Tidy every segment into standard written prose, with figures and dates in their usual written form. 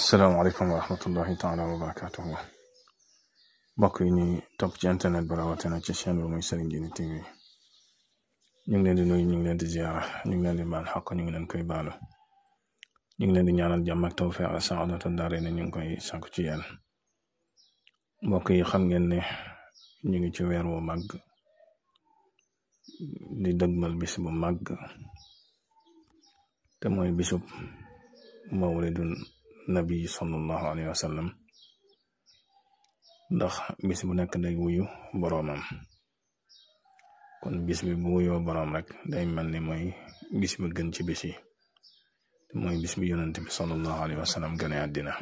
asalaamaaleykum wa rahmatullahi taala wa barakatuhu mbokk yi ñuy topp ci internet ba rawatina ci chaîne bi muy Serigne Djily TV ñu ngi leen di nuyu, ñu ngi leen di ziara, ñu ngi leen di baal xaq, ñu ngi leen koy baalu, ñu ngi leen di ñaanal jàmm ak tawfiq ak saadatu daarayni ñu ngi koy sàkku ci yéen mbokk yi. xam ngeen ne ñu ngi ci weer wu màgg di dëgmal bis bu màgg te mooy bisub mawlidun nabi sallallahu alayhi wa sallam, ndax bis bu nekk day wuyu boroomam. kon bis bi bu wuyoo boroom rek day mel ni mooy bis bi gën ci bis yi, te mooy bis bi yonent bi sallallahu alayhi wa sallam gane àddina.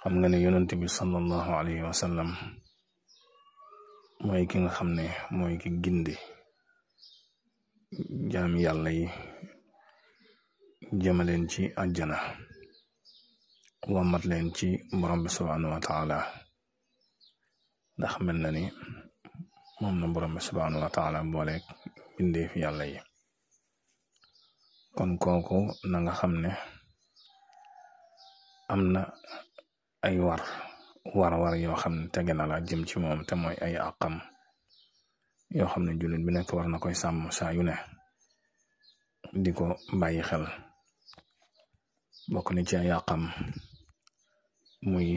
xam nga ne yonent bi sallallahu alayhi wa sallam mooy ki nga xam ne mooy ki gindi jaami yàlla yi jëmaleen ci àjjana, wamat leen ci borom bi subhanahu wa taala, ndax mel na ni moom na borom bi subhanahu wa taala booleeg bindeef yàlla yi. kon kooku na nga xam ne am na ay war yoo xam ne tege na la jëm ci moom, te mooy ay àqam yoo xam ne jullit bi nekk war na koy sàmm saa yu ne di ko bàyyi xel. bokk na ci ay àqam muy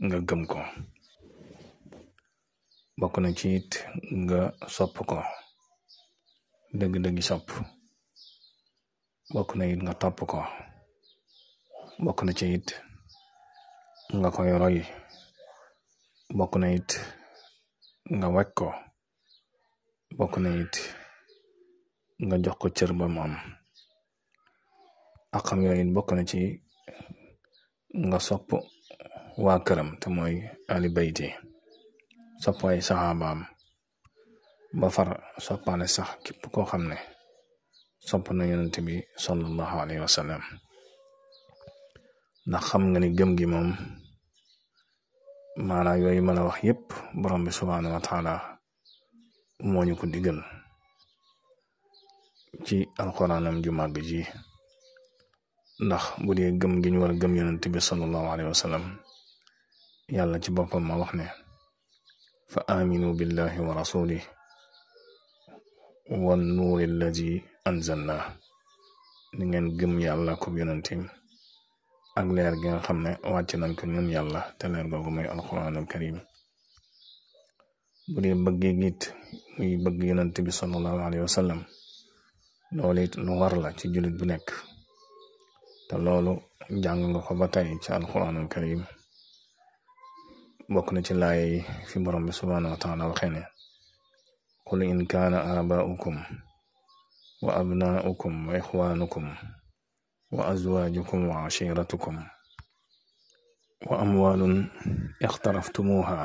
nga gëm ko, bokk na ci it nga sopp ko dëgg-dëggi sopp, bokk na it nga topp ko, bokk na ci it nga koy roy, bokk na it nga wekk ko, bokk na it nga jox ko cër ba mu am. akam yooyu bokk na ci nga sopp waa këram, te mooy ali bayti, sopp ay saxaabaam, ba far soppaale sax képp koo xam ne sopp na yonent bi sallallahu alayhi wa sallam. ndax xam nga ni gëm gi moom maanaa yooyu mën a wax yépp borom bi subhanahu wa taala moo ñu ko digal ci alxuraanam ju màgg ji. ndax bu dee gëm gi ñu war a gëm yonent bi sallallahu alayhi wa sallam, yàlla ci boppam ma wax ne fa aminu billahi wa rasulih wan nuuri allazi anzalna, ni ngeen gëm yàlla ko yonentim ak leer gi nga xam ne wàcc nañ ko ñun yàlla, te leer googu mooy alquranul karim. bu dee bëgg it muy bëgg yonent bi sallallahu alayhi wa sallam, loolu it lu war la ci jullit bu nekk, te loolu jàng nga ko ba tey ci alquranul karim. bokk na ci laay fi borom bi subhanahu wa taala waxee ne qul in kaana abaa'ukum wa abnaa'ukum wa ixwaanukum wa azwaajukum wa ashiratukum wa amwaalun ixtaraftumuuha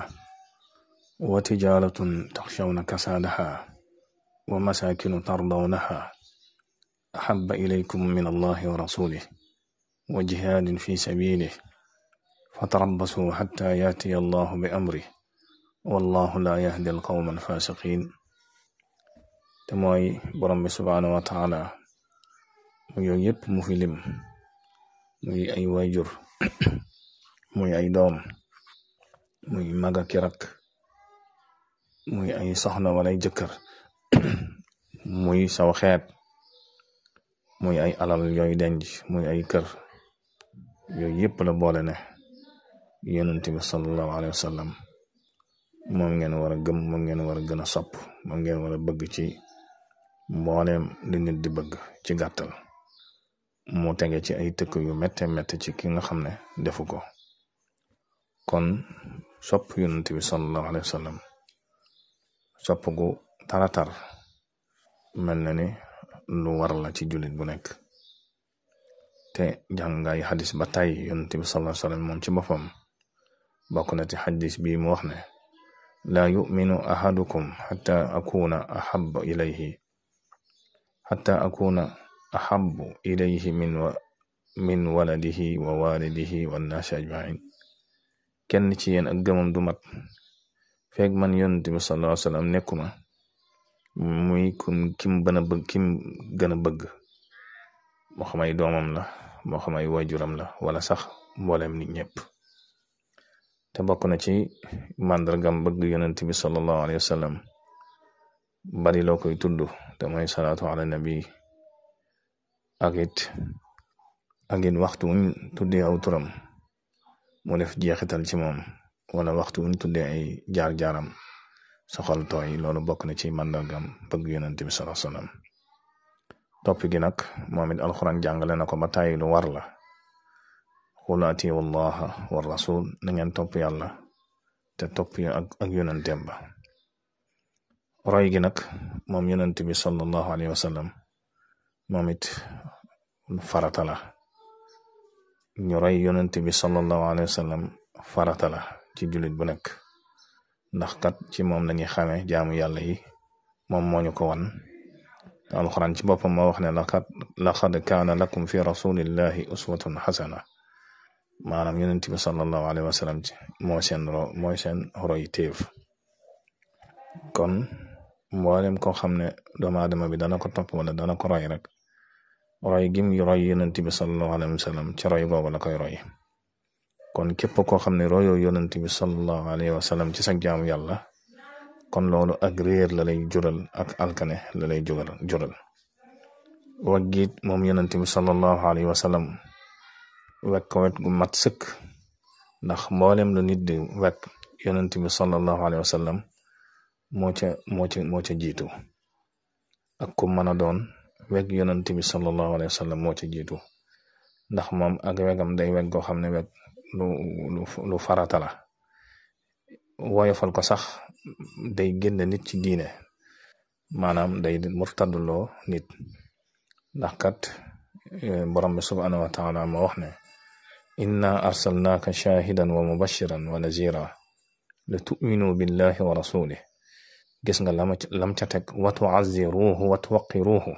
wa tijaaratun taxshawna kasaadaha wa masaakinu tardawnaha ahabba ilaykum min allahi wa rasulih wa jihaadin fi sabilih fatarabbasu xatta yaatiya allahu bi amrih wallahu la yahdi alqawma alfasiqin. te mooy borom bi subhanahu wa taala mu yooyu yépp mu fi lim, muy ay wayjur, muy ay doom, muy mag ak rak, muy ay soxna wala ay jëkkër, muy saw xeet, muy ay alal yooyu denc, muy ay kër, yooyu yépp la boole ne yonent bi sallallahu alayhi wa sallam moom ngeen war a gëm, moom ngeen war a gën a sopp, moom ngeen war a bëgg ci mbooleem li nit di bëgg. ci gàttal mu tege ci ay tëkk yu mette ci ki nga xam ne defu ko. kon sopp yonent bi sallallahu alayhi wa sallam sopp gu taratar mel na ni lu war la ci jullit bu nekk. te jàngaay xadis ba tay yonent bi sallallahu alayhi wa sallam moom ci boppam bokk na ci xadis bii mu wax ne laa yuminu ahadukum xata akuna ahabbu ilayhi min waladihi wa walidihi wannaasi ajmain. kenn ci yéen ak gëmam du mat feeg man yonent bi sallallahu alayhi wa sallam nekkuma muy kim gën a bëgg moo xam ay doomam la, moo xam ay waajuram la wala sax mboolem nit ñëpp. te bokk na ci màndargam bëgg yonent bi sallallahu alayhi wa sallam bari loo koy tudd te mooy salaatu ala nabi ak it waxtu wuñ tuddee aw turam mu def jeexital ci moom wala waxtu wuñ tuddee ay jaar-jaaram soxal tooy. loolu bokk na ci màndargam bëgg yonent bi sallallahu alayhi wa sallam. topp gi nag moom it alxuraan jàngale na ko ba tàyyi lu war la. qul atiu allaha wa rasul na ngeen topp yàlla te topp ak yonenteem ba. roy gi nag moom yonent bi sallallahu alayhi wa sallam moom it farata la. ñu roy yonent bi sallallahu alayhi wa sallam farata la ci jullit bu nekk, ndax kat ci moom lañuy xamee jaamu yàlla yi, moom moo ñu ko wan. te alxuraan ci boppam moo wax ne laqad kaana lakum fi rasulillahi uswatun xasana. maanaam yonent bi sallallahu alayhi wa sallam mooy seen roy téef. kon mboolem koo xam ne doomu aadama bi dana ko topp wala dana ko roy rek, roy gim roy yonent bi sallallahu alayhi wa sallam ci roy googu la koy roy. kon képp koo xam ne royoo yonent bi sallallahu alayhi wa sallam ci sa jaamu yàlla, kon loolu ak réer la lay jural ak alkane la lay jural. waggiit moom yonent bi sallallahu alayhi wa sallam wekk ko wet gu mat sëkk, ndax mboolem lu nit di wekk yonent bi sallallahu alayhi wa sallam moo ca jiitu. ak ku mën a doon wekk yonent bi sallallahu alayhi wa sallam moo ca jiitu, ndax moom ak wegam day wekk goo xam ne wekk lu farata la. woyofal ko sax day génn nit ci diine, maanaam day murtaduloo nit, ndax kat borom bi subhanahu wa taala moo wax ne inna arsalnaaka shahidan wa mubashiran wa nazira li tu'minu billahi wa rasulih. gis nga lam ca teg wa tu'azziruhu wa tuwaqqiruhu.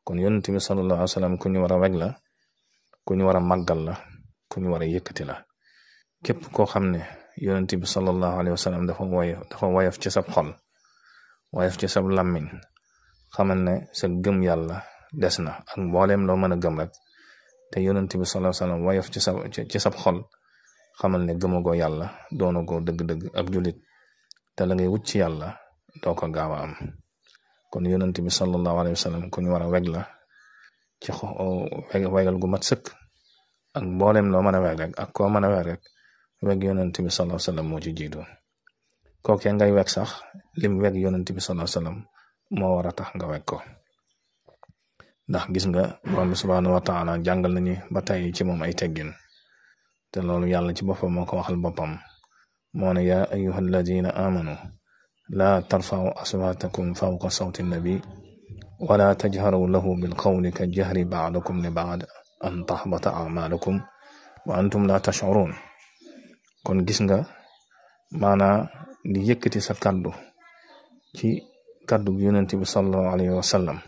kon yonent bi sallallahu alayhi wa sallam ku ñu war a weg la, ku ñu war a màggal la, ku ñu war a yëkkati la. képp koo xam ne yonent bi sallallahu alayhi wa sallam dafa woyof ci sab xol, woyof ci sab làmmiñ, xamal ne sa gëm yàlla des na ak mbooleem loo mën a gëm rek. te yonent bi sallallahu alayhi wa sallam woyof ci sab xol, xamal ne gëmagoo yàlla, doonagoo dëgg-dëgg ab julit, te la ngay wut ci yàlla doo ko gaaw a am. kon yonent bi sallallahu alayhi wa sallam ku ñu war a weg la ci wegal gu mat sëkk, ak mbooleem loo mën a weg rek ak koo mën a weg rek, weg yonent bi sallallahu alayhi wa sallam moo ci jiitu. kookee ngay weg sax lim weg yonent bi sallallahu alayhi wa sallam moo war a tax nga weg ko. ndax gis nga borom bi subhanahu wa taala jàngal nañu ba tey ci moom ay teggin, te loolu yàlla ci boppam moo ko waxal boppam. moo ne yaa ayyuha alladina amanu laa tarfa'u aswatakum fawqa sawti nabi wala tajharu lahu bilqawli ka jahri ba'dikum li ba'd an tahbata a'malukum wa antum la tash'urun. kon gis nga maanaa di yëkkati sa kaddu ci kaddu yonent bi sallallahu alayhi wa sallam,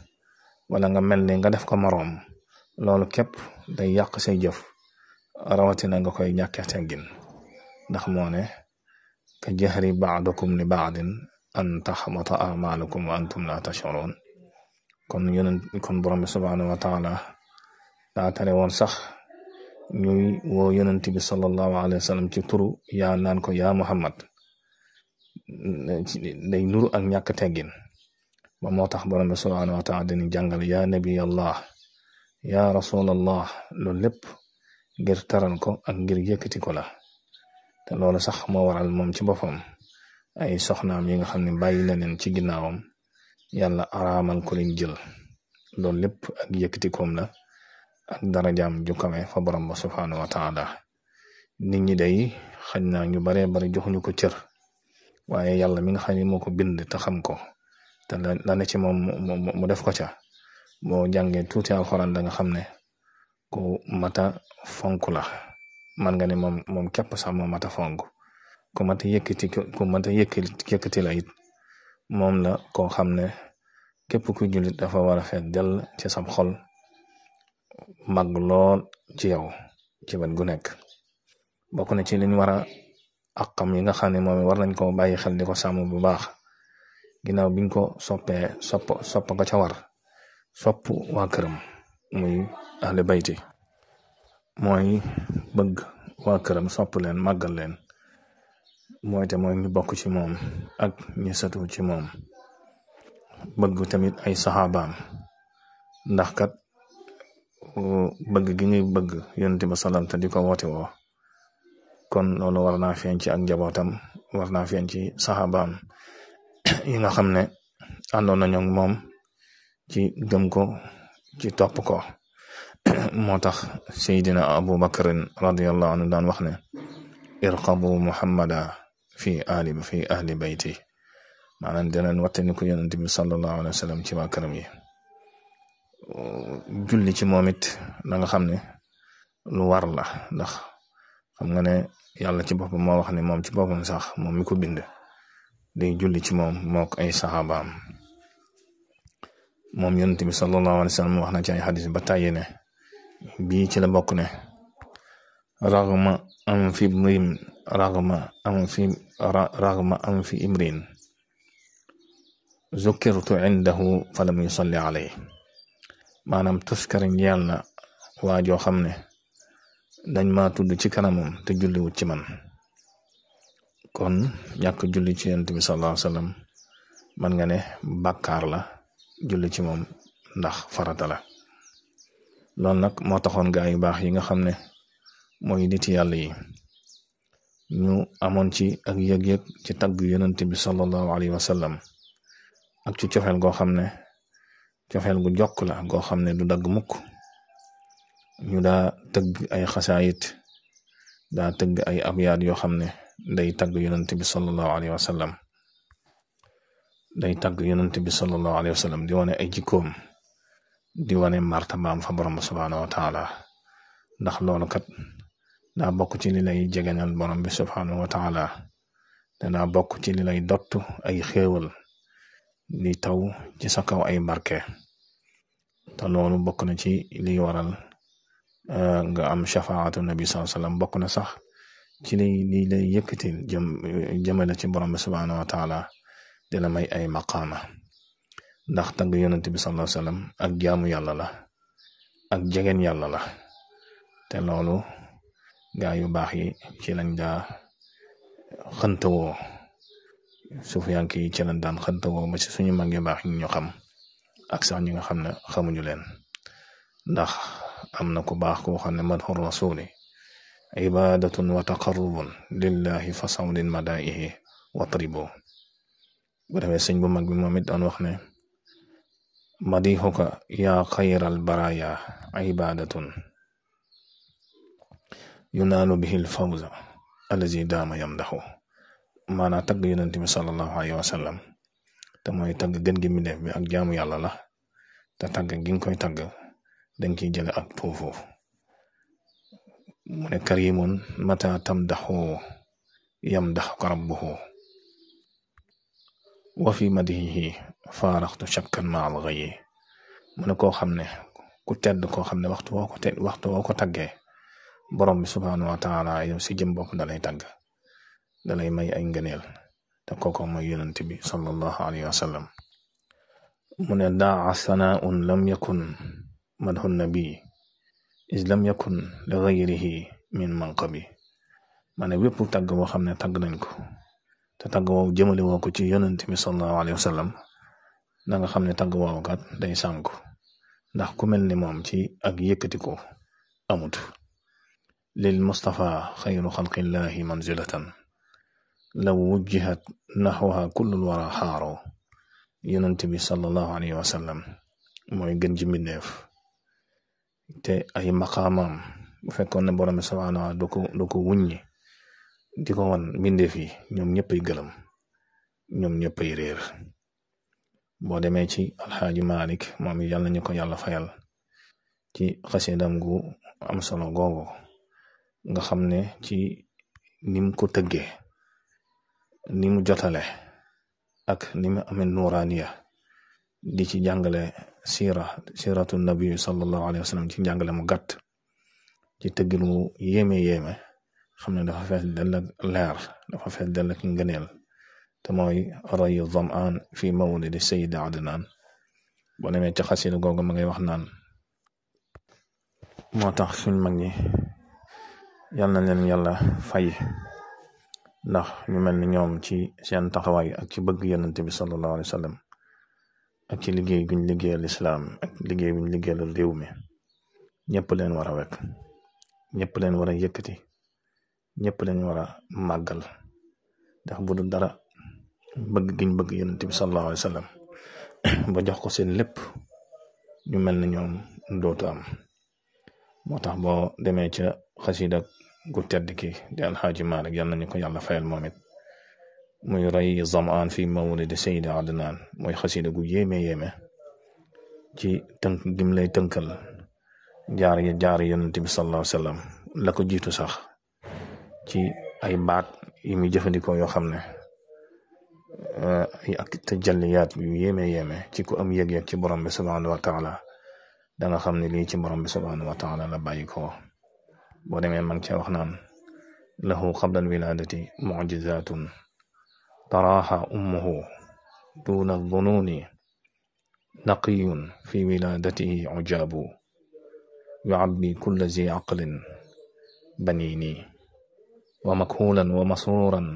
wala nga mel ni nga def ko moroom, loolu képp day yàq say jëf, rawatina nga koy ñàkkee teggin. ndax moo ne ka jahri ba'dikum li ba'din an tahbata a'malukum wa antum la tash'urun. kon borom bi subhanahu wa taala daa tere woon sax ñuy woo yonent bi sallallahu alayhi wa sallam ci turu yaa naan ko yaa Muhammad, day nuru ak ñàkk teggin. ba moo tax borom bi subhanahu wa taala dañuy jàngal yaa nabiyallah yaa rasulallah, loolu lépp ngir taral ko ak ngir yëkkati ko la. te loolu sax moo waral moom ci boppam ay soxnaam yi nga xam ne bàyyi na leen ci ginnaawam, yàlla araamal ko leen jël. loolu lépp ak yëkkati koom la ak darajaam ju kawe fa borom ba subhanahu wa taala. nit ñi day xañ na ñu baree bari joxuñu ko cër, waaye yàlla mi nga xam ne moo ko bind te xam ko, te la ne ci moom mu def ko ca. boo jàngee tuuti alxuraan da nga xam ne ku mata fonk la. man nga ne moom képp sax moo mata fonk, ku mata yëkkati la it moom la koo xam ne képp ku jullit dafa war a feet dell ci sab xol, mag lool ci yow ci wet gu nekk. bokk na ci liñ war a àqam yi nga xam ne moom war nañ ko bàyyi xel di ko sàmm bu baax, ginnaaw biñ ko sopp ko ca war, sopp waa këram muy ahli bayti. mooy bëgg waa këram sopp leen màggal leen mooy ñu bokk ci moom ak ñu satu ci moom bëgg tamit ay saxaabaam ndax kat bëgg gi ñuy bëgg yonent bi salaam te di ko woote woo kon loolu war naa feeñ ci ak njabootam war naa feeñ ci saxaabaam yi nga xam ne àndoon nañu ak moom ci gëm ko ci topp ko moo tax Seydina Abu Bakrin radiyallahu anhu daan wax ne irqabu muhammada fi ahli bayti maanaam dinañ wattani ko yonent bi sallallahu alayhi wa sallam ci waa këram yi julli ci moom it na nga xam ne lu war la ndax xam nga ne yàlla ci boppam moo wax ne moom ci boppam sax moom mi ko bind day julli ci moom mook ay saxaabaam moom yonent bi sallallahu alayhi wa sallam wax na ci ay xadis ba tàyyi ne bii ci la bokk ne raghma am fi imrin zukirtu indahu falam yusalli alayhi maanaam tuskari ñeel na waa joo xam ne dañ ma tudd ci kanamam te julliwut ci man kon ñàkk julli ci yonent bi sallallahu alayhi wa sallam man nga ne bàkkaar la julli ci moom ndax farata la loolu nag moo taxoon gaa yu baax yi nga xam ne mooy niti yàlla yi ñu amoon ci ak yëg-yëg ci tagg yonent bi sallallahu alayhi wa sallam ak ci cofeel goo xam ne cofeel gu jokk la goo xam ne du dagg mukk ñu daa tëgg ay xasaayit daa tëgg ay abyaat yoo xam ne day tagg yonent bi sallallahu alayhi wa sallam day tagg yonent bi sallallahu alayhi wa sallam di wane ay jikkoom di wane martabaam fa borom subhanahu wa taala ndax loolu kat daa bokk ci li lay jegeñal borom bi subhanahu wa taala te daa bokk ci li lay dott ay xéewal di taw ci sa kaw ay barke te loolu bokk na ci li waral nga am shafaatu nabi sallallahu alayhi wasallam bokk na sax ci li lay yëkkatil jëmale ci borom bi subhanahu wa taala dina may ay maqaama ndax tagg yonent bi sallallahu alayhi wasallam ak jaamu yàlla la ak jegeen yàlla la te loolu gaa yu baax yi ci lañ daa xëntawoo suufiyanke yi ci lañ daan xëntawoo ba ci suñu mag yu baax yi ñu xam ak sax ñi nga xam ne xamuñu leen ndax am na ku baax koo xam ne madhu rasuli ibadatun wa taqarrubun lillahi fa sawlin madaihi watribo bu defee sëñ bu mag bi moom it daan wax ne madihuka yaa xayral baraya ibadatun yunaalu bihi lfawza allazi daama yamdaxu maanaa tagg yonent bi sallallahu alayhi wa sallam te mooy tagg gën gi mi def bi ak jaamu yàlla la te tagg gi nga koy tagg dañ ciy jële ak tuufu mu ne karimun mata tamdaxu yamdaxuka rabbuhu wa fi madihihi faaraxtu shakkan maal ghayyi mu ne koo xam ne ku tedd koo xam ne waxtu woo ko taggee borom bi subhanahu wa taala yow si jëm bopp dalay tagg dalay may ay ngëneel te kooko mooy yonent bi sallallahu alayhi wa sallam mu ne daa sana'un lam yakun madhu nabi is lam yakun li ghayrihi min manqabi ma ne wépp tagg boo xam ne tagg nañ ko te tagg woowu jëmale woo ko ci yonent bi sallallahu alayhi wa sallam na nga xam ne tagg woowu kat day sànku ndax ku mel ni moom ci ak yëkkati ko amut lil mustafa xayru xalqillahi manzilatan law wujjihat naxwaha kullul wara xaaro yonent bi sallallahu alayhi wa sallam mooy gën ji mbindeef te ay maqaamaam bu fekkoon ne borom subhanahu wa du ko wuññi di ko wan mbindeef yi ñoom ñëpp ay gëlëm ñoom ñëpp ay réer boo demee ci alxaaji Malik moom yàlla ñu ko yàlla fayal ci xasidam gu am solo googu nga xam ne ci nim ko tëggee ni mu jotale ak ni mu amee nuuraaniya di ci jàngale siratu nabi sallallahu alayhi wa sallam ci jàngale mu gàtt ci tëggin wu yéeme xam ne dafa fees dell ak leer dafa fees dell ak ngëneel te mooy rayu zamaan fi mawlidi sayyid adnaan boo demee ci xasida googu ma ngay wax naan moo tax suñ mag ñi yal na leen yàlla fay ndax ñu mel ni ñoom ci seen taxawaay ak ci bëgg yonent bi sallallahu alayhi wa sallam ak ci liggéey guñ liggéeyal islaam ak liggéey guñ liggéeyal réew mi ñëpp leen war a wekk ñëpp leen war a yëkkati ñëpp leen war a màggal ndax bu dul dara bëgg giñ bëgg yonent bi sallallahu alayhi wa sallam ba jox ko seen lépp ñu mel ni ñoom dootu am. moo tax boo demee ca xasida gu tedd ki di alxaaji Maalik yal nañu ko yàlla fayal moom it muy rey zamaan fi mawlidi Seydi Adnaan mooy xasida gu yéeme ci tënk gim lay tënkal jaar yonent bi sallallahu alayhi wa sallam la ko jiitu sax ci ay baat yi muy jëfandikoo yoo xam ne ay ak tajalliyaat yu yéeme ci ku am yëg-yëg ci borom bi subhanahu wa taala da nga xam ne lii ci borom bi subhanahu wa taala la bàyyi ko boo demee mag ca wax naan lahu qabla alwiladati mucjizatun taraaha ummuhu duna dununi naqiyun fi wiladatihi ujabu yucabbi kulla zi aqlin banini wa makhulan wa masruran